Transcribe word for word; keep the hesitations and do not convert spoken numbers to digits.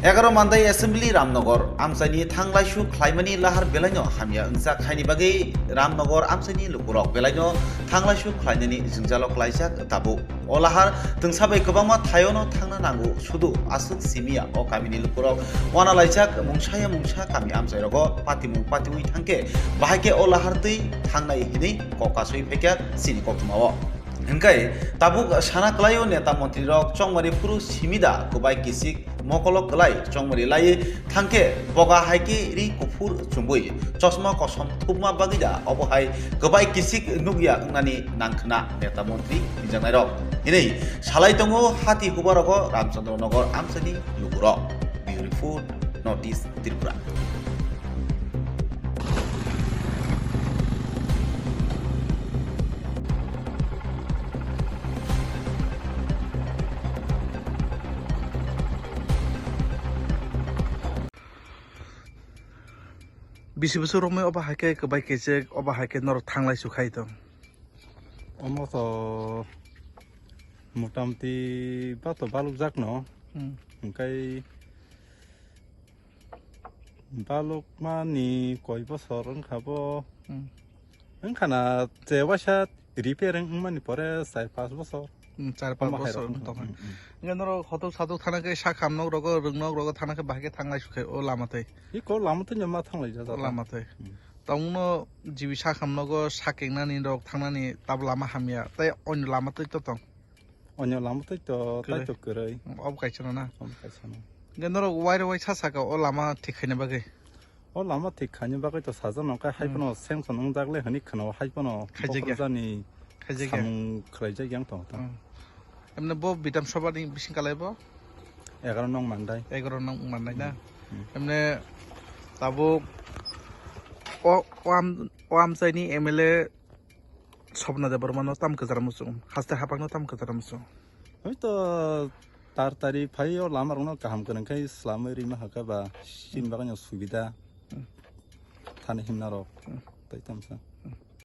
Egaroh Mandai Assembly Ramnagar amchaini thanglaisu khlaimani lahar belaino hamya wngjak haini bagwi Ramnagar amchaini lukurok belaino thanglaisu khlainani jwngjalo klaijak tabuk. O lahar twngsa bai kwbangma thaiono thangna nango, sudu aswk simiya o kamini lukurok wanalaijak mungsaya mungsa kami amchairogo patimung patiwi thangkhe bahai khe o lahar twi thangnai hinwi kok kasui phaikha chini koktwmao. Hingkai tabuk sana kwlaio neta montrirok chongmari phuru simida kwbai kisik mokolo kwlai chongmari lai thangkhe boga hai khe ri kuphur chumui chosma kosom thupma bagwi da obo hai kwbai kisik nukya wngnani nangkhna neta montri hinjaknairok hinwi salai tongo hati hubarogo Ramchandra Nagar amchani lukurok. Bureau Report, North East Tripura. Bisi bwswk romwi obo hai khe kwbai kechek, obo hai khe norok thanglai su khai tong. Omo to motamoti ba to balukjak no. Hmm. Hingkai balukmani koi bosor wngkha bo. Hmm. Wngkha na che waisa repair wngmani pore char pas bosor. Hmm, char pas bosor wng tongkha. Hmm, hmm. Hingke norok hotok satok thana khe sak ham nok rogo, rwng nok rogo thana khe bahai khe thanglai su khe o lama twi. Iko lama twi ma thanglai jajak. O lama twi. Hmm. Tongno jibi sak ham nogo sak kengnani rok thangnani tab lama hamya tei onyo lama twi to tong. Onyo lama twi to kwrwi. Tai to kwrwi. Obo kaisa no na. Obo kaisa no. Hingke norok wire wire sa saka o lama thik khaina bagwi. O lama thik khaina bagwi to sajak no khe hai hmm. Phano sanction wngjak le hwnwi khwna o hai phano khaijak ya. Khaijak ya. Samung khlaijak yang tong tong. Hmm. Emne bo Bidhan Sabha ni bising kalai bo? Egaroh nong mandai. Egaroh nong mandai na. Hmm. Hmm. Emne tabuk o, o am, o amchaini M L A Swapna Debbarma no tam kwchar muchung, haste haphang no tam kwchar muchung. Hoi to tar tari phai o lama rok no kaham kwrwng khai swlamwi rima hakha ba chini bagwi no subida. Hmm. Thani himna rok. Hmm. Tai tamsa.